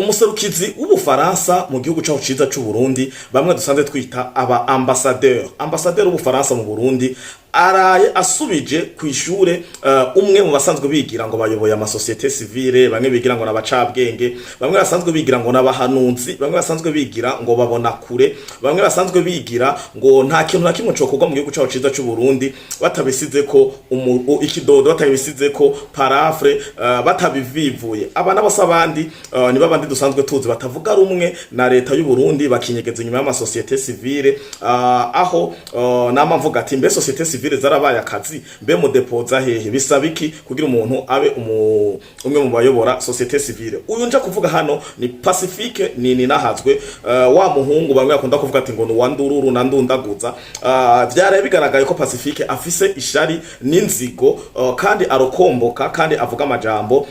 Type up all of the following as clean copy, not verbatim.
Umuserukizi w'Ubufaransa mu gihugu cacu ciza c'u Burundi, bamwe dusanzwe twita aba ambassadeur, ambassadeur w'Ubufaransa mu Burundi, araye asubije ku ishure umwe mu basanzwe bigira ngo bayoboye ama société civile, bamwe bigira ngo n'abacabwenge, bamwe basanzwe bigira ngo n'abahanuzi, bamwe basanzwe bigira ngo babona kure, bamwe basanzwe bigira ngo nta kintu na kimwe cokorwa mu gihugu cacu ciza c'u Burundi batabisizeko ikidodo, batabisizeko paraphe, batabivivuye. Aba nabo se abandi, ni babandi dusanzwe tuzi batavuga rumwe na leta y'u Burundi, bakinyegeza inyuma y'ama société civile, aho nama mvuga ati: "Mbe société civile zarabaye akazi? Mbe mudepoza hehe? Bisaba iki kugira umuntu abe umwe mu bayobora société civile?" Uyu nja kuvuga hano ni Pacifique Nininahazwe, wa muhungu bamwe bakunda kuvuga ati ngo ni uwa ndururu na ndundaguza. Vyaraye bigaragaye ko Pacifique afise ishari n'inzigo, kandi arokomboka, kandi avuga amajambo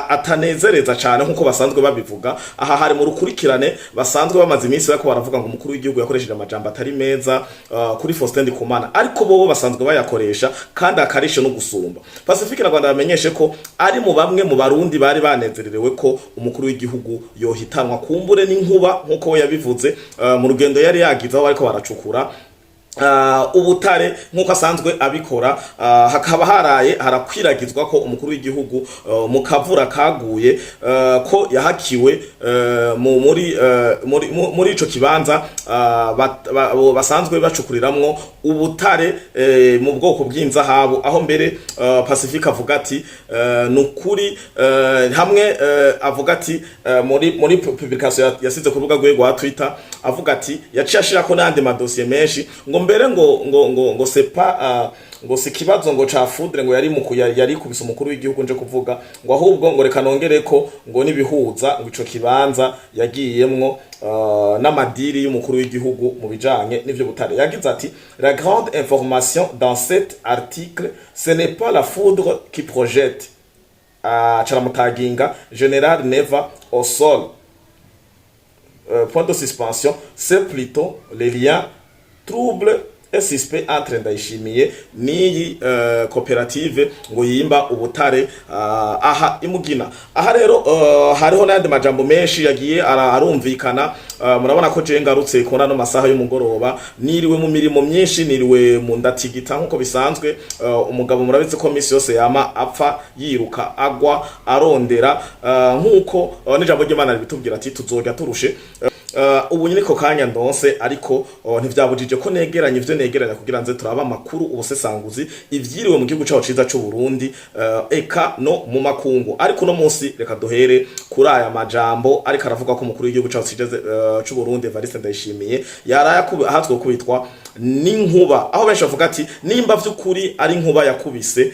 atanezereza cane nkuko basanzwe babivuga. Aha hari mu rukurikirane basanzwe bamaze iminsi bariko baravuga ngo umukuru w'igihugu yakoresheje amajambo atari meza kuri Faustin Ndikumana, ariko bobo basanzwe bayakoresha kandi akarishe no gusumba. Pacifique na Rwanda bamenyeshe ko ari mu bamwe mu Barundi bari banezererewe ko umukuru w'igihugu yohitanwa kumbure n'inkuba, nkuko we yabivuze, mu rugendo yari yagize aho bariko baracukura ubutare nk'uko asanzwe abikora. Hakaba haraye harakwiragizwa ko umukuru w'igihugu, mu kavura kaguye, ko yahakiwe mu muri muri muri ico kibanza basanzwe bacukuriramwo ubutare mu bwoko bw'inzahabu, aho mbere Pacifique avuga ati nukuri, hamwe avuga ati muri publication yasize ku rubuga rwe rwa Twitter, avuga ati yaciye ashirako n'ayandi madosiye menshi, ngo mbere ngo c'est pas ngo si kibazo ngo ca foudre ngo yari mu yari kubisa umukuru w'igihugu, nje kuvuga ngo ahubwo ngo reka nongereko ngo nibihuza ngo ico kibanza yagiyemwo n'amadiri y'umukuru w'igihugu mu bijanye n'ivyo butare. Yagize ati: "La grande information dans cet article, ce n'est pas la foudre qui projette", acaramutaginga Général Neva, "au sol point de suspension, c'est plutôt les liens troubles et suspects entre Ndayishimiye n'iyi koperative ngo yimba ubutare aha imugina." Aha rero hariho n'ayandi majambo menshi yagiye arumvikana. Murabona ko je ngarutse kuri ano masaha y'umugoroba, niriwe mu mirimo myinshi, niriwe mu ndatigita nkuko bisanzwe. Umugabo murabizi ko misi yose yama apfa yiruka agwa arondera, nkuko n'ijambo ry'Imana ribitubwira ati tuzorya turushe. Ubu nyine ko kanya ndonse, ariko ntivyabujije ko negeranya ivyo negeranya kugira nze turaba amakuru, ubusesanguzi, ivyiriwe mu gihugu caho ciza c'u Burundi, eka no mu makungu. Ariko uno munsi reka duhere kuri aya majambo ariko aravuga ko umukuru w'igihugu caho ciza c'u Burundi, Evariste Ndayishimiye, yaraye ahatswe kubitwa n'inkuba, aho benshi bavuga ati nimba vy'ukuri ari inkuba yakubise,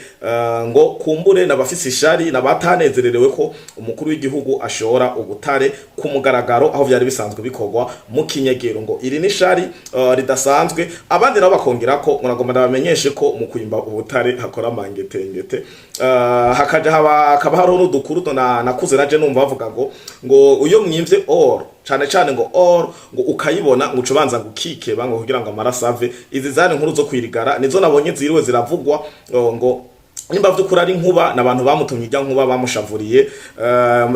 ngo kumbure nabafise ishari nabatanezererewe ko umukuru w'igihugu ashora ubutare ku mugaragaro aho vyari bisanzwe bikorwa mu kinyegero, ngo iri ni shari ridasanzwe. Abandi nabo bakongera ko ngo nagomba ndabamenyeshe ko mu kwimba ubutare hakora amangetengete, hakaja haba hakaba hariho n'udukuru na nakuze naje numva bavuga ngo iyo mwimvye or, cane cane ngo or, ngo ukayibona ngo ucubanza ngo ukikeba ngo kugira ngo amaraso ave. Izi zari inkuru zo kwirigara, nizo nabonye ziriwe ziravugwa, ngo nimba vy'ukuri ari nkuba n'abantu bamutumye ijya nkuba bamushavuriye.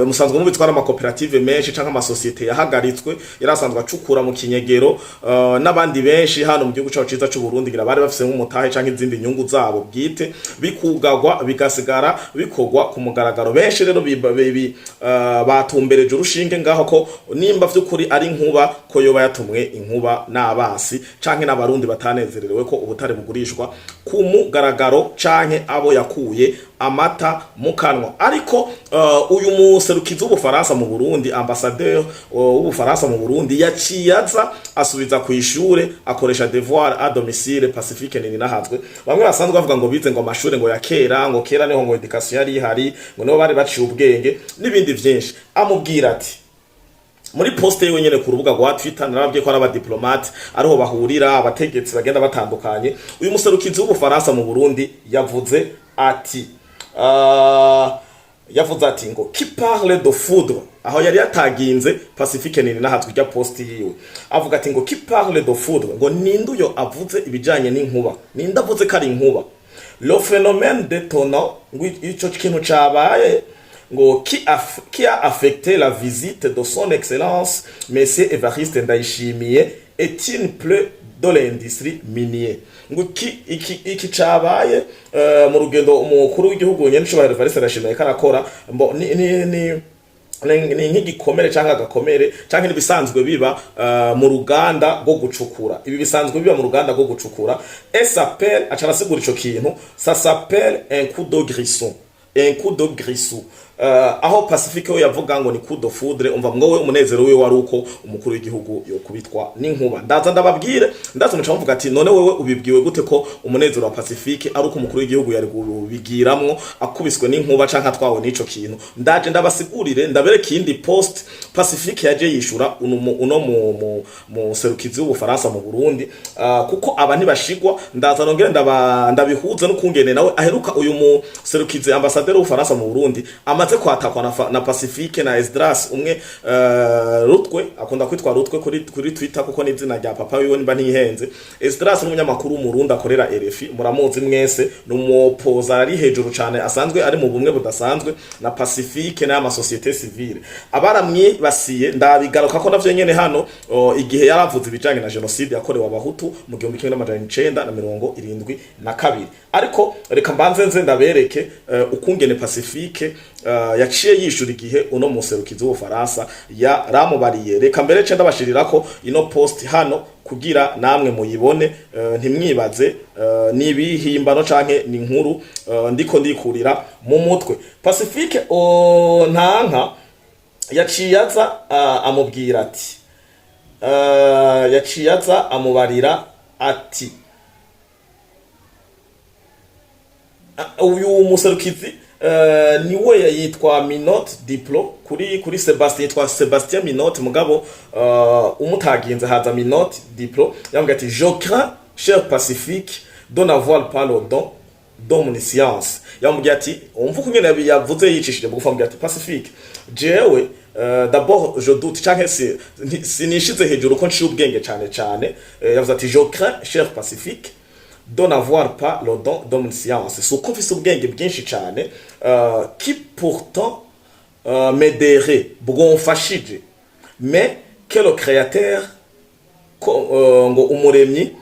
Musanzwe mubitwara amakoperative menshi canke amasosiyete yahagaritswe yari asanzwe acukura mu kinyegero, n'abandi benshi hano mu gihugu cacu ciza c'u Burundi ngira bari bafise nk'umutahe canke izindi nyungu zabo bwite, bikugagwa bigasigara bikorwa ku mugaragaro. Benshi rero batumbereje urushinge ngaho ko nimba vy'ukuri ari nkuba, ko yoba yatumwe inkuba n'abasi canke n'Abarundi batanezererewe ko ubutare bugurishwa ku mugaragaro canke abo yakuye amata mu kanwa. Ariko uyu muserukizi w'Ubufaransa mu Burundi, ambassadeur w'Ubufaransa mu Burundi, yaciye aza asubiza ku ishure, akoresha devoir à domicile Pacifique Nininahazwe, bamwe basanzwe bavuga ngo bize ngo amashure ngo ya kera, ngo kera niho ngo éducation yari ihari, ngo niho bari baciye ubwenge n'ibindi vyinshi. Amubwira ati muri poste yiwe nyene ku rubuga rwa Twitter, narababwiye ko ari abadiplomate ariho bahurira abategetsi bagenda batandukanye. Uyu muserukizi w'Ubufaransa mu Burundi yavuze ati ngo "Qui parle de foudre?" Aho yari yataginze Pacifique Nininahazwe ijya post yiwe, avuga ati ngo "Qui parle de foudre?" Ngo ninde uyo avuze ibijanye n'inkuba? Ninde avuze ko ari inkuba? "Le phénomène détonnant", ngo ico kintu cabaye, ngo "est plutôt Ngo qui a affecté la visite de son excellence monsieur Evariste Ndayishimiye est une plaie de l'industrie minière. Ngo iki cabaye mu rugendo umukuru w'igihugu nyene cubahiro Evariste Ndayishimiye karakora mbo ni nk'igikomere canke agakomere canke n'ibisanzwe biba mu ruganda rwo gucukura. Ibi bisanzwe biba mu ruganda rwo gucukura. Et s'appelle, aca arasigura ico kintu, ça s'appelle un coup de grisou, un coup de grisou. Aho Pacifique we yavuga ngo ni coup de foudre. Umva ngo we umunezero wiwe wari uko umukuru w'igihugu yokubitwa n'inkuba. Ndaza ndababwire, ndaza muca muvuga ati: "None wewe ubibwiwe gute ko umunezero wa Pacifique ari uko umukuru w'igihugu yari kubigiramwo akubiswe n'inkuba canke atwawe n'ico kintu?" Ndaje ndabasigurire, ndabereke iyindi post Pacifique yaje yishura uno mu serukizi w'Ubufaransa mu Burundi, kuko aba ntibashigwa. Ndaza nongere ndabihuze n'ukungene nawe aheruka uyu mu serukizi, ambassadeur w'Ubufaransa mu Burundi, amaze kwatakwa na Pacifique na Esdras umwe, Rutwe, akunda kwitwa Rutwe kuri Twitter kuko ni izina rya papa wiwe niba ntihenze. Esdras n'umunyamakuru w'Umurundi akorera RFI, muramuzi mwese, ni umupoza ari hejuru cane, asanzwe ari mu bumwe budasanzwe na Pacifique n'ama société civile. Abaramwibasiye ndabigaruka ko navyo nyene hano, igihe yaravuze ibijanye na génocide yakorewe Abahutu mu 1972. Ariko reka mbanze nze ndabereke ukungene Pacifique yaciye yishura igihe uno muserukizi w'Ubufaransa yaramubariye. Reka mbere ce ndabashirirako ino post hano kugira namwe muyibone, ntimwibaze ni ibihimbano canke ni inkuru ndiko ndikurira mu mutwe. Pacifique Ntanka yaciye aza amubwira ati, yaciye aza amubarira ati uyu muserukizi niwe yitwa Minot Diplo kuri Sebastien, yitwa Sebastien Minot, mugabo umutaginze haza Minot Diplo. Yambwiye ati: "Je crains, cher Pacifique, de n'avoir pas le don d'omniscience." Yamubwiye ati, umva uko nyene yavuze yicishije bugufi, amubwira ati: "Pacifique, jewe d'abord je doute canke sinishize hejuru ko nciye ubwenge cane cane." Yavuze ati: "Je crains, cher Pacifique, de n'avoir pas le don d'omniscience", si uko mfise ubwenge bwinshi cane, "qui pourtant m'aiderait", bwomfashije, "mais que le créateur", ko, ngo umuremyi,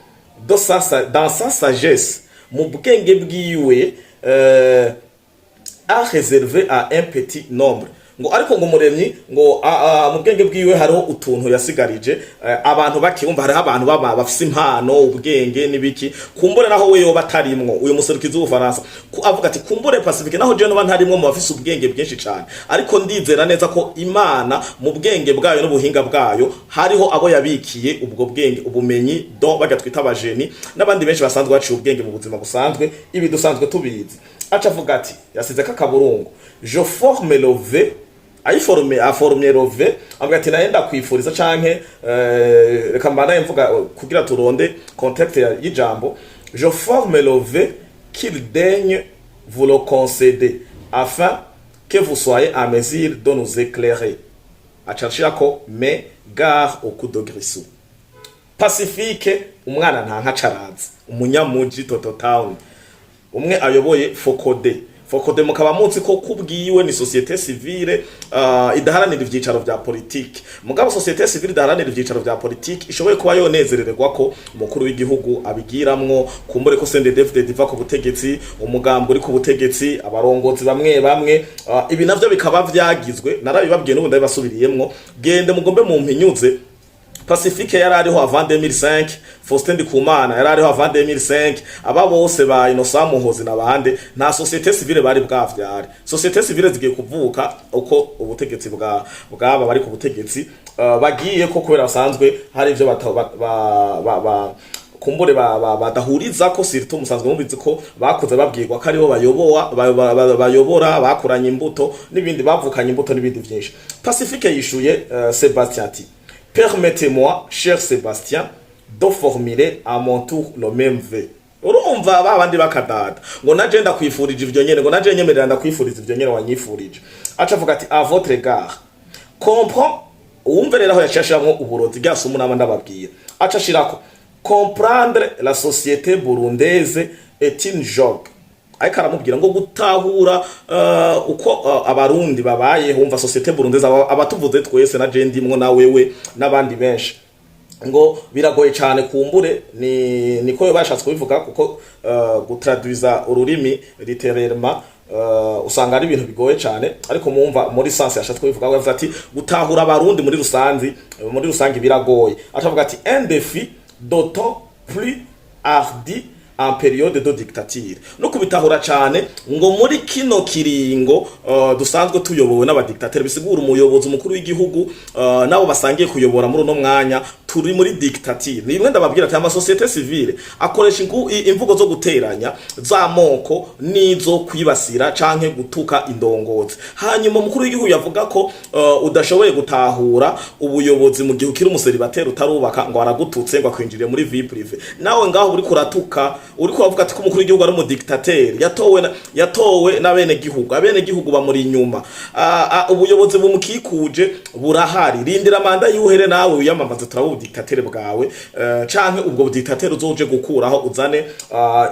dans sa sagesse, mu bwenge bwiwe, a réservé à un petit nombre. Ngo ariko ngo umuremyi ngo mu bwenge bwiwe hariho utuntu yasigarije abantu bake. Umva, hariho abantu baba bafise impano, ubwenge n'ibiki, kumbure naho we yoba atarimwo. Uyu muserukizi w'Ubufaransa avuga ati: "Kumbure Pacifique, naho je noba ntarimwo mu bafise ubwenge bwinshi cane, ariko ndizera neza ko Imana mu bwenge bwayo n'ubuhinga bwayo hariho abo yabikiye ubwo bwenge, ubumenyi, don bajya twita aba génies n'abandi benshi basanzwe baciye ubwenge mu buzima busanzwe." Ibi dusanzwe tubizi. Aca avuga ati, yasize kakaburungu, "Je forme le vœu", ayiforme, aforme le vœu, avuga ati naye ndakwifuriza canke reka mbanaye mvuga kugira turonde contexte y'ijambo, "Je forme le vœu qu'il daigne vous le concéder afin que vous soyez à mesure de nous éclairer." Aca ashirako: "Mais gare au coup de grisou." Pacifique umwana nta nkacaraza, umunyamuji Toto Town, umwe ayoboye Fokode. Fokode mukaba muzi ko kubwiwe ni société civile idaharanira ivyicaro vya politike. Mugabo société civile idaharanira ivyicaro vya politike ishoboye kuba yonezerererwa ko umukuru w'igihugu abigiramwo, kumbure ko CNDD-FDD iva ku butegetsi, umugambi uri ku butegetsi, abarongozi bamwe bamwe, ibi navyo bikaba vyagizwe, narabibabwiye n'ubu ndabibasubiriyemwo. Gende mugombe mumpinyuze, Pacifique yari ariho avant 2005, Faustin Ndikumana yari ariho avant 2005, aba bose ba Innocent Muhozi n'abandi nta société civile bari bwavyare. Société civile zigiye kuvuka uko ubutegetsi bwa bwaba bari ku butegetsi bagiye ko kubera basanzwe hari ivyo ba kumbure badahuriza ko, surtout musanzwe mubizi ko bakuze babwirwa ko aribo bayobowa bayobora, bakuranye imbuto n'ibindi, bavukanye imbuto n'ibindi vyinshi. Pacifique yishuye Sebastien ati: "Permettez-moi, cher Sébastien, de formuler à mon tour le même vœu." Urumva ba bandi bakadada ngo naje ndakwifurije ivyo nyene, ngo naje nyemerera ndakwifuriza ivyo nyene wanyifurije. Aca avuga ati: "À votre égard, comprend." Uwumve rero aho yaciye ashiramwo uburozi rya somo nama ndababwira. Aca ashirako: "Comprendre la société burundaise est une joke." Ariko aramubwira ngo gutahura uko Abarundi babayeho, umva, société burundaise, abatuvuze twese na je ndimwo na wewe n'abandi benshi, ngo biragoye cyane. Kumbure ni niko bashatse kubivuga, kuko gutraduiza ururimi littéralement usanga ari ibintu bigoye cyane, ariko mumva muri sens yashatse kubivuga, yavuze ati gutahura Abarundi muri rusange biragoye. Atavuga ati un défi d'autant plus hardi en période de dictature, no kubitahura cyane ngo muri kino kiringo dusanzwe tuyobowe n'abadictateurs, bisigura umuyobozi umukuru w'igihugu nabo basangiye kuyobora muri uno mwanya turi muri dictature. Ni bimwe ndababwira ati amasociété civile akoresha imvugo zo guteranya z'amoko n'izo kwibasira canke gutuka indongozi. Hanyuma umukuru w'igihugu yavuga ko udashoboye gutahura ubuyobozi mu gihe ukiri umucélibataire, utarubaka, ngo aragututse, ngo akwinjiriye muri vie privée. Nawe ngaho uri kuratuka, uri kuravuga ati ko umukuru w'igihugu ari umudictateur, yatowe n'abene gihugu, abene gihugu bamuri inyuma. Ubuyobozi bumukikuje burahari. Rindira manda yuhere, nawe wiyamamaze, turaba ubudictateur bwawe, canke ubwo budictateur uzoje gukuraho uzane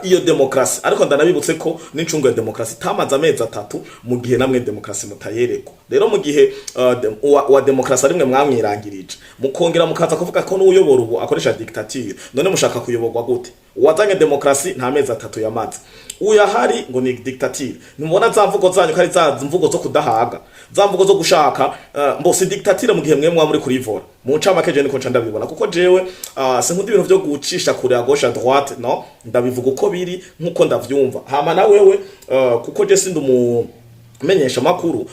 iyo demokrasi. Ariko ndanabibutse ko n'incungu ya demokrasi itamaze amezi 3 mu gihe namwe demokrasi mutayerekwa. Rero mu gihe uwa demokrasi arimwe mwamwirangirije, mukongera mukaza kuvuga ko n'uyobora ubu akoresha dictature, none mushaka kuyoborwa gute? Uwazanye demokrasi nta mezi 3 yamaze, uyahari ngo ni dictature. Nimubona za mvugo zanyu ko ari za mvugo zo kudahaga, za mvugo zo gushaka mbo si dictature mu gihe mwe mwa muri kurivora mu ncamake. Je niko nca ndabibona, kuko jewe sinkunda ibintu vyo gucisha kure, à gauche, à droite, no ndabivuga uko biri nkuko ndavyumva. Hama na wewe, kuko je sindi umu menyesha makuru,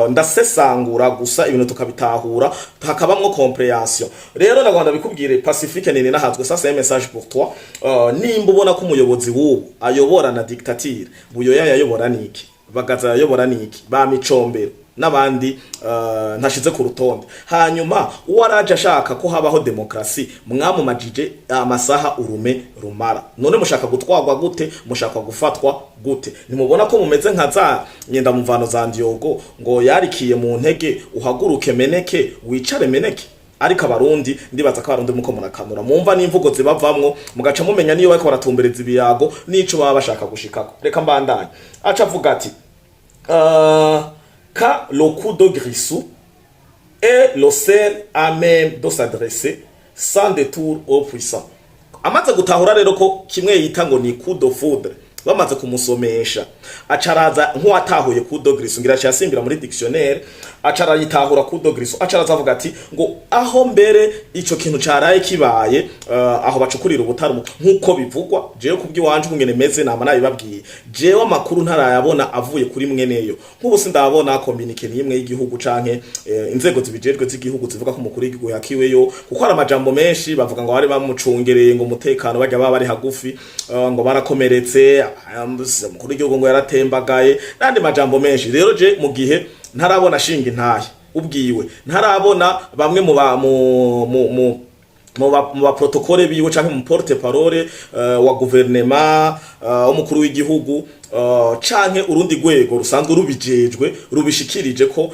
ndasesangura gusa ibintu tukabitahura, hakabamwo compréhension. Rero ndagomba bikubwire, Pacifique nini nahazwe, ça c'est un message pour toi. Nimba ubona ko umuyobozi w'ubu ayobora na dictature, Buyoya yayobora niki, Bagaza yayobora niki, ba Micombero n'abandi ntashize ku rutonde, hanyuma uwo araje ashaka ko habaho demokrasi mwamumajije amasaha urume rumara, none mushaka gutwarwa gute? Mushaka gufatwa gute? Nimubona ko mumeze nka za nyendamuvano za Ndyogo, ngo yarikiye mu ntege uhaguruke meneke, wicare meneke. Ariko Abarundi, ndibaza ko Abarundi muko murakanura, mumva n'imvugo zibavamwo, mugaca mumenya niyo bariko baratumbereza ibiyago n'ico baba bashaka gushikako. Reka mbandanye. Aca avuga ati quand le coup de Grissou est le seul à même de s'adresser sans détour au puissant. Amaze gutahura rero ko kimwe yita ngo ni coup de foudre, bamaze kumusomesha, acaraza nk'uwatahuye coup de Grissou, ngira yasimbira muri dictionnaire, acarayitahura coup de Grissou, acaraza avuga ati ngo aho mbere ico kintu caraye kibaye, aho bacukurira ubutare nk'uko bivugwa. Jewe kubw'iwanje kungene meze, nama nabibabwiye, jewe amakuru ntarayabona avuye kuri mweneyo. Nk'ubu sindabona communiqué n'imwe y'igihugu canke inzego zibijejwe z'igihugu zivuga ko umukuru w'igihugu yakiweyo, kuko hari amajambo menshi bavuga ngo bari bamucungereye, ngo umutekano bajya baba bari hagufi, ngo barakomeretse, umukuru w'igihugu ngo yaratembagaye n'andi majambo menshi. Rero je mu gihe ntarabona shinga intahe ubwiwe, ntarabona bamwe mu ba mu mu mu mu ba protocole biwe canke mu porte parole wa gouvernement w'umukuru w'igihugu, canke urundi rwego rusanzwe rubijejwe rubishikirije ko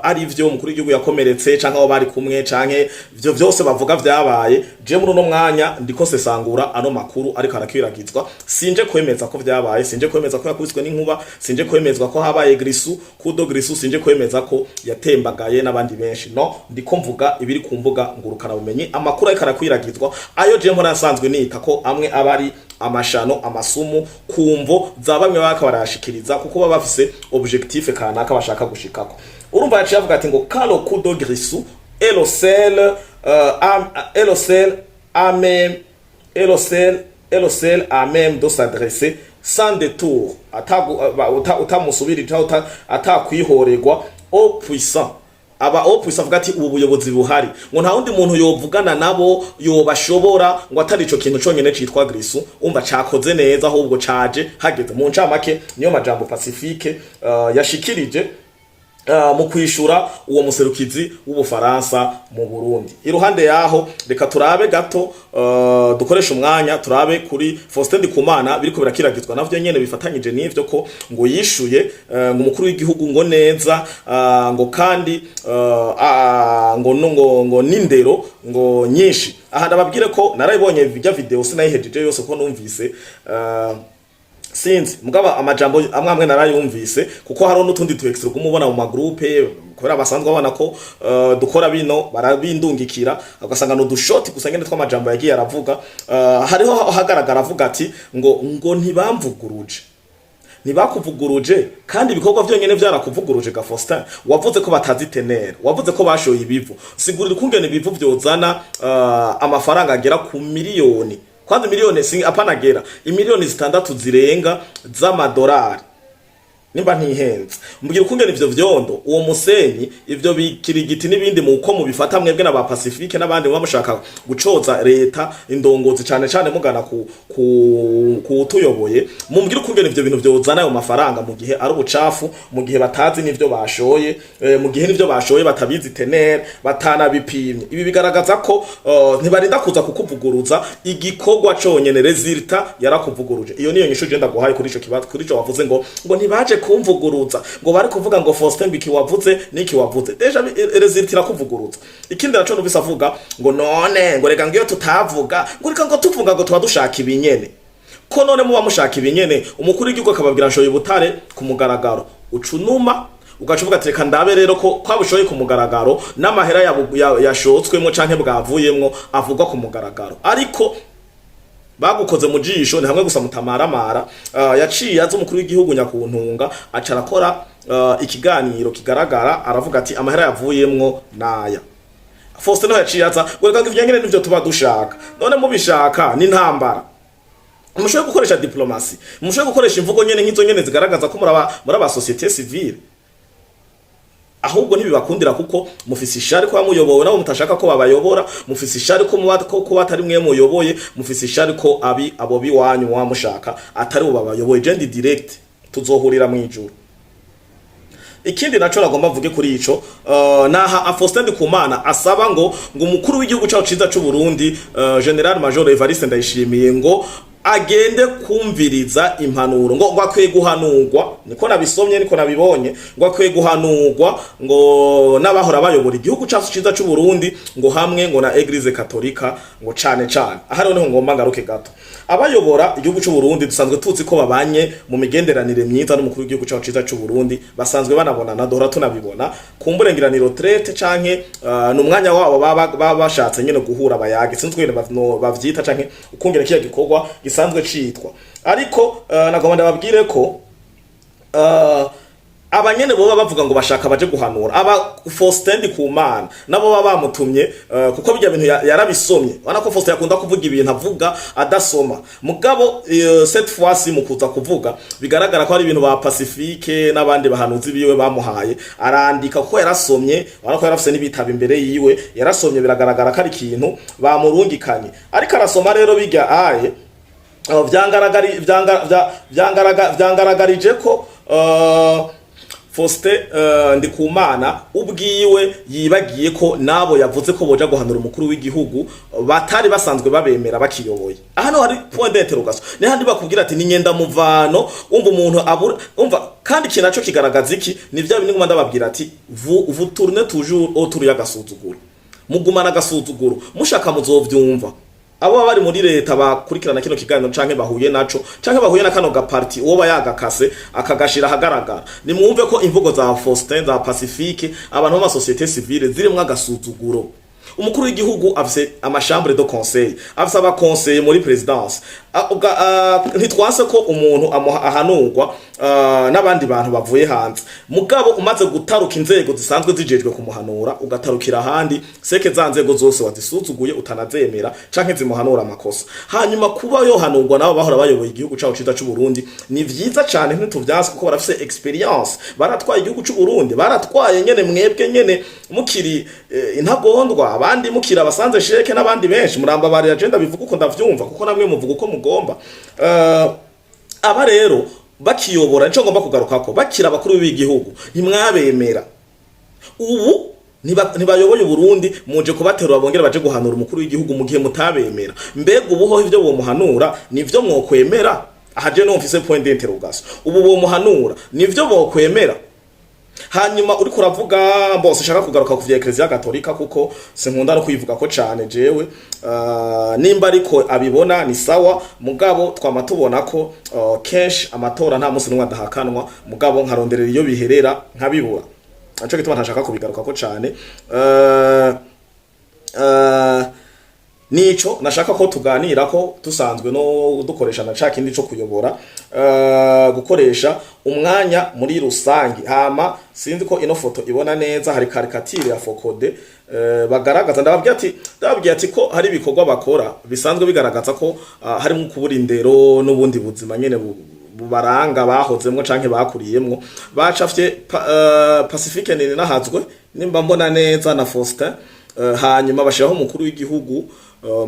ari vyo umukuru w'igihugu yakomeretse, canke abo bari kumwe, canke ivyo vyose bavuga vyabaye, je muri uno mwanya ndiko sesangura ano makuru ariko arakwiragizwa. Sinje kwemeza ko vyabaye, sinje kwemeza ko yakubiswe n'inkuba, sinje kwemezwa ko habaye Grissou, coup de Grissou, sinje kwemeza ko yatembagaye n'abandi benshi. No ndiko mvuga ibiri ku mbuga ngurukana bumenyi, amakuru ariko arakwiragizwa, ayo je mpora nsanzwe nita ko amwe aba ari amashano, amasumu, kumvo za bamwe baka barayashikiriza, kuko baba bafise objectif kanaka bashaka gushikako. Urumva yaciye avuga ati ngo quand le coup de Grissou est le seul à même est le seul à même de s'adresser sans détour, utamusubirira, atakwihorerwa, au puissant, aba au puissant. Avuga ati ubu buyobozi buhari, ngo nta wundi muntu yovugana nabo yobashobora, ngo atari ico kintu conyene citwa Grissou. Umva, cakoze neza, ahubwo caje hageze. Mu ncamake niyo majambo Pacifique yashikirije mu kwishura uwo muserukizi w'Ubufaransa mu Burundi. Iruhande yaho, reka turabe gato, dukoresha umwanya turabe kuri Faustin Ndikumana, biriko birakiragizwa navyo nyene bifatanyije n'ivyo, ko ngo yishuye ngo umukuru w'igihugu ngo neza, ngo kandi ngo ngo ngo n'indero ngo nyinshi. Aha ndababwire ko narayibonye vya video, sinayihejeje yose kuko numvise Sinzi, mugabo amajambo amwe amwe narayumvise, kuko hariho n'utundi tu extrait kumubona mu ma groupe, kubera basanzwe babona ko dukora bino, barabindungikira, ugasanga no dushoti gusa ngene tw'amajambo yagiye aravuga. Hariho ahagaragara avuga ati ngo ntibamvuguruje, ntibakuvuguruje, kandi ibikorwa vyonyene vyarakuvuguruje. Ga Faustin, wavuze ko batazi teneur, wavuze ko bashoye ibivu. Sigurira ukungene ibivu vyozana amafaranga agera ku miliyoni, kwanza miliyoni si apana, agera imiliyoni 6 zirenga z'amadolari, nimba ntihenze. Mbwira ukungene ivyo vyondo, uwo musenyi, ivyo bikirigiti n'ibindi, mu uko mubifata mwebwe na ba Pacifique n'abandi muba mushaka gucoza leta, indongozi, cane cane mugana ku tuyoboye, mumbwira ukungene ivyo bintu vyozana ayo mafaranga mu gihe ari ubucafu, mu gihe batazi n'ivyo bashoye, mu gihe n'ivyo bashoye batabizi teneur, batanabipimye. Ibi bigaragaza ko ntibarinda kuza kukuvuguruza, igikorwa conyene, résultat, yarakuvuguruje. Iyo niyo nyishu je ndaguhaye kuri ico kibazo, kuri ico wavuze ngo ntibaje kumvuguruza, ngo bari kuvuga ngo Faustin ngo iki wavuze niki wavuze. Déjà résultat irakuvuguruza. Ikindi naco numvise avuga ngo none ngo reka ngo iyo tutavuga, ngo reka ngo tuvuga ngo tuba dushaka ibinyene. Ko none muba mushaka ibinyene, umukuru w'igihugu akababwira nshoye ubutare ku mugaragaro, ucunuma ugaca uvuga ati reka ndabe rero ko kwabushoye ku mugaragaro n'amahera yashotswemwo canke bwavuyemwo avugwa ku mugaragaro. Ariko bagukoze mu jisho, ni hamwe gusa mutamaramara. Yaciye aza umukuru w'igihugu nyakuntunga, aca arakora ikiganiro kigaragara, aravuga ati amahera yavuyemwo naya. Faustin nawe yaciye aza ngo reka ngo ivyo nyene nivyo tuba dushaka. None mubishaka ni intambara, mushoboye gukoresha diplomatie, mushoboye gukoresha imvugo nyene nk'izo nyene zigaragaza ko muraba société civile. Ahubwo ntibibakundira, kuko mufise ishari ko muyobowe nabo mutashaka ko babayobora, mufise ishari ko muba ko kuba atari mwe muyoboye, mufise ishari ko abi abo biwanyu muba mushaka atari bo babayoboye. Je ndi direct, tuzohurira mu ijuru. Ikindi naco nagomba mvuge kuri ico, naha Faustin Ndikumana asaba ngo umukuru w'igihugu cacu ciza c'u Burundi, Général Major Evariste Ndayishimiye, ngo agende kumviriza impanuro, ngo akwiye guhanurwa. Niko nabisomye, niko nabibonye, ngo akwiye guhanurwa ngo n'abahora bayobora igihugu cacu ciza c'u Burundi, ngo hamwe ngo na Église Katolika, ngo cane cane. Aha rero niho ngomba ngaruke gato. Abayobora igihugu c'u Burundi dusanzwe tuzi ko babanye mu migenderanire myiza n'umukuru w'igihugu cacu ciza c'u Burundi, basanzwe banabonana, duhora tunabibona ku mburengiraniro traite canke ni umwanya wabo baba bashatse nyene guhura bayage, sinzi uko bavyita canke ukungene kiya gikorwa gisanzwe citwa. Ariko nagomba ndababwire ko abanyene boba bavuga ngo bashaka baje guhanura aba Faustin Ndikumana, nabo baba bamutumye, kuko bijya bintu yarabisomye. Ubona ko Faustin yakunda kuvuga ibintu avuga adasoma, mugabo cette fois mu kuza kuvuga bigaragara ko ari ibintu ba Pacifique n'abandi bahanuzi biwe bamuhaye, arandika kuko yarasomye. Ubona ko yarafise n'ibitabo imbere yiwe, yarasomye, biragaragara ko ari ikintu bamurungikanye ariko arasoma. Rero bijya aye vyangaragarije ko Faustin Ndikumana ubwiwe yibagiye ko nabo yavuze ko boja guhanura umukuru w'igihugu batari basanzwe babemera bakiyoboye. Aha no hari point d'interrogation, ni handi bakubwira ati ni nyenda muvano. Umva umuntu abura, umva kandi ikintu naco kigaragaza iki, ni vya bindi nguma ndababwira ati vous tournez toujours autour y'agasuzuguro, mugumana agasuzuguro, mushaka muzovyumva. Abo baba bari muri leta bakurikirana kino kiganiro canke bahuye naco canke bahuye na kano gaparti, uwo bayagakase akagashira ahagaragara, nimwumve ko imvugo za Faustin, za Pacifique, abantu b'ama société civile zirimwo agasuzuguro. Umukuru w'igihugu afise ama chambre de conseil, afise aba conseiller muri présidence. Ntitwanse ko umuntu ahanurwa n'abandi bantu bavuye hanze, mugabo umaze gutaruka inzego zisanzwe zijejwe kumuhanura ugatarukira ahandi, seke za nzego zose wazisuzuguye, utanazemera canke zimuhanura amakosa. Hanyuma kuba yohanurwa nabo bahora bayoboye igihugu cacu ciza c'u Burundi ni vyiza cane, ntituvyanse, kuko barafise expérience, baratwaye igihugu c'u Burundi, baratwaye nyene mwebwe nyene mukiri intagondwa, abandi mukiri abasanze sheke n'abandi benshi. Murambabarira, je ndabivuga uko ndavyumva, kuko namwe muvuga uko mugomba. Aba rero bakiyobora, nico ngomba kugarukako, bakira abakuru b'igihugu ntimwabemera. Ubu ntibayoboye Uburundi, muje kubaterura bongere baje guhanura umukuru w'igihugu mu gihe mutabemera. Mbega ubuhoho ivyo bomuhanura nivyo mwokwemera? Aha je numvise point d'interrogation. Ubu bomuhanura nivyo bokwemera? Hanyuma uriko uravuga bose, nshaka kugaruka ku vya Ecclesia Gatolika kuko sinkunda no kuyivuga ko cane jewe. Nimba ariko abibona ni sawa, mugabo twama tubona ko kenshi amatora nta musi n'umwe adahakanwa, mugabo nkaronderera iyo biherera nkabibura. Nico gituma ntashaka kubigaruka ko cane. Nico nashaka ko tuganira ko dusanzwe no dukoresha na ca kindi co kuyobora, gukoresha umwanya muri rusangi. Hama sinzi ko ino foto ibona neza, hari caricature ya FOCODE bagaragaza. Ndababwiye ati ko hari ibikorwa bakora bisanzwe bigaragaza ko harimo kubura indero n'ubundi buzima nyene bubaranga bahozemwo canke bakuriyemwo. Bacafye Pacifique Nininahazwe, nimba mbona neza, na Faustin, hanyuma bashiraho umukuru w'igihugu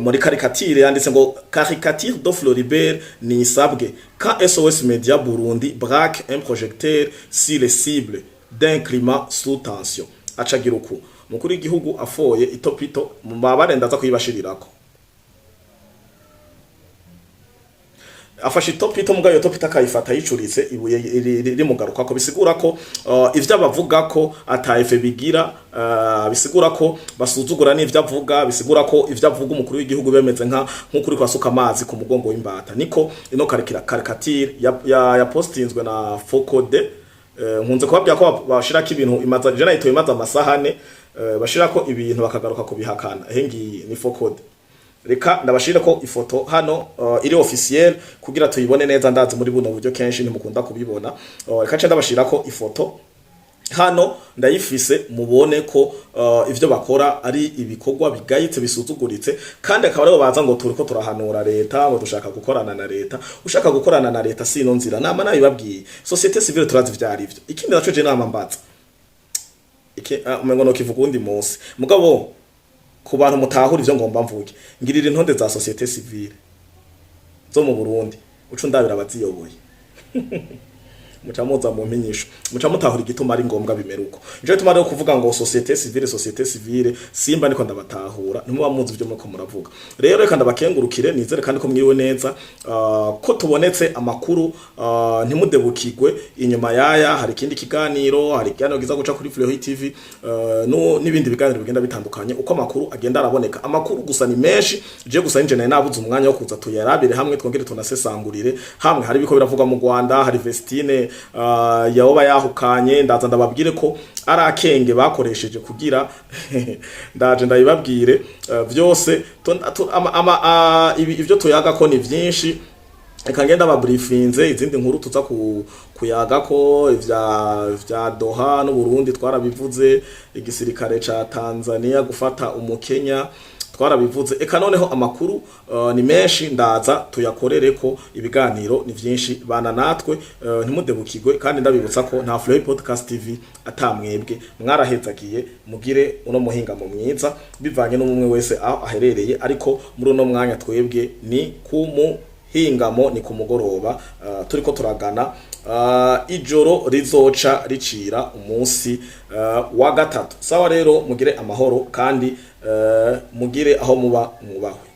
muri caricature yanditse ngo "Caricature de Floribert Nisabwe quand SOS Media Burundi braque un projecteur sur les cibles d'un climat sous tension." Acagira uku umukuru w'igihugu afoye itopito mubabare, ndaza kuyibashirirako. Afashe itopito, mugabo iyo topito akayifata yicuritse ibuye rimugaruka ko. Bisigura ko ivyo abavuga ko ata effet bigira, bisigura ko basuzugura n'ivyo avuga, bisigura ko ivyo avuga umukuru w'igihugu bemeze nka nk'ukuri kwasuka amazi ku mugongo w'imbata. Niko ino caricature ya postinzwe na FOCODE. Nkunze kubabwira ko bashirako ibintu imaza, je nayitoye imaze amasahane, bashirako ibintu bakagaruka kubihakana. Ehe, ngiyi ni FOCODE. Reka ndabashire ko ifoto hano iri officiel kugira tuyibone neza. Ndazi muri buno buryo kenshi ntimukunda kubibona. Reka nce ndabashira ko ifoto hano, ndayifise, mubone ko ivyo bakora ari ibikorwa bigayitse, bisuzuguritse, kandi akaba aribo baza ngo turiko turahanura leta, ngo dushaka gukorana na leta. Ushaka gukorana na leta sino nzira nama nabibabwiye. Société civile turazi ivyo ari vyo. Ikindi naco je nama mbaza iki, umengo no kivuga undi munsi, mugabo ku bantu mutahura ivyo ngomba mvuge, ngirira intonde za société civile zo mu Burundi, uca ndabira abaziyoboye, muca muza mu mpinyisho, muca mutahura igituma ari ngombwa bimera uko. Nico gituma rero kuvuga ngo société civile, société civile, simba niko ndabatahura, ntimuba muzi ivyo muriko muravuga. Rero reka ndabakengurukire, nizere kandi ko mwiriwe neza, ko tubonetse amakuru, ntimudebukirwe. Inyuma yaya hari ikindi kiganiro, hari ikiganiro giza guca kuri Fleury TV, no n'ibindi biganiro bigenda bitandukanye uko amakuru agenda araboneka. Amakuru gusa ni menshi, je gusa ninje nari nabuze umwanya wo kuza tuyarabire hamwe, twongere tunasesangurire hamwe. Hari ibiko biravugwa mu Rwanda, hari Vestine yahoba yahukanye. Ndaza ndababwire ko ari akenge bakoresheje kugira, ndaje ndabibabwire vyose. Ivyo tuyaga ko ni vyinshi. Reka ngenda babriefinze izindi nkuru tuza kuyaga ko ivya Doha n'Uburundi twarabivuze, igisirikare ca Tanzania gufata umukenya twarabivuze. Eka noneho amakuru ni menshi, ndaza tuyakorere ko ibiganiro ni vyinshi. Bana natwe, ntimudebukirwe. Kandi ndabibutsa ko nta Flow Podcast TV atamwebwe. Mwarahezagiye, mugire uno muhingamo mwiza bivanye n'umwe wese aho aherereye, ariko muri uno mwanya twebwe ni ku muhingamo, ni ku mugoroba, turiko turagana ijoro rizoca ricira umunsi wa gatatu. Sawa rero, mugire amahoro kandi mugire aho muba mwubahwe.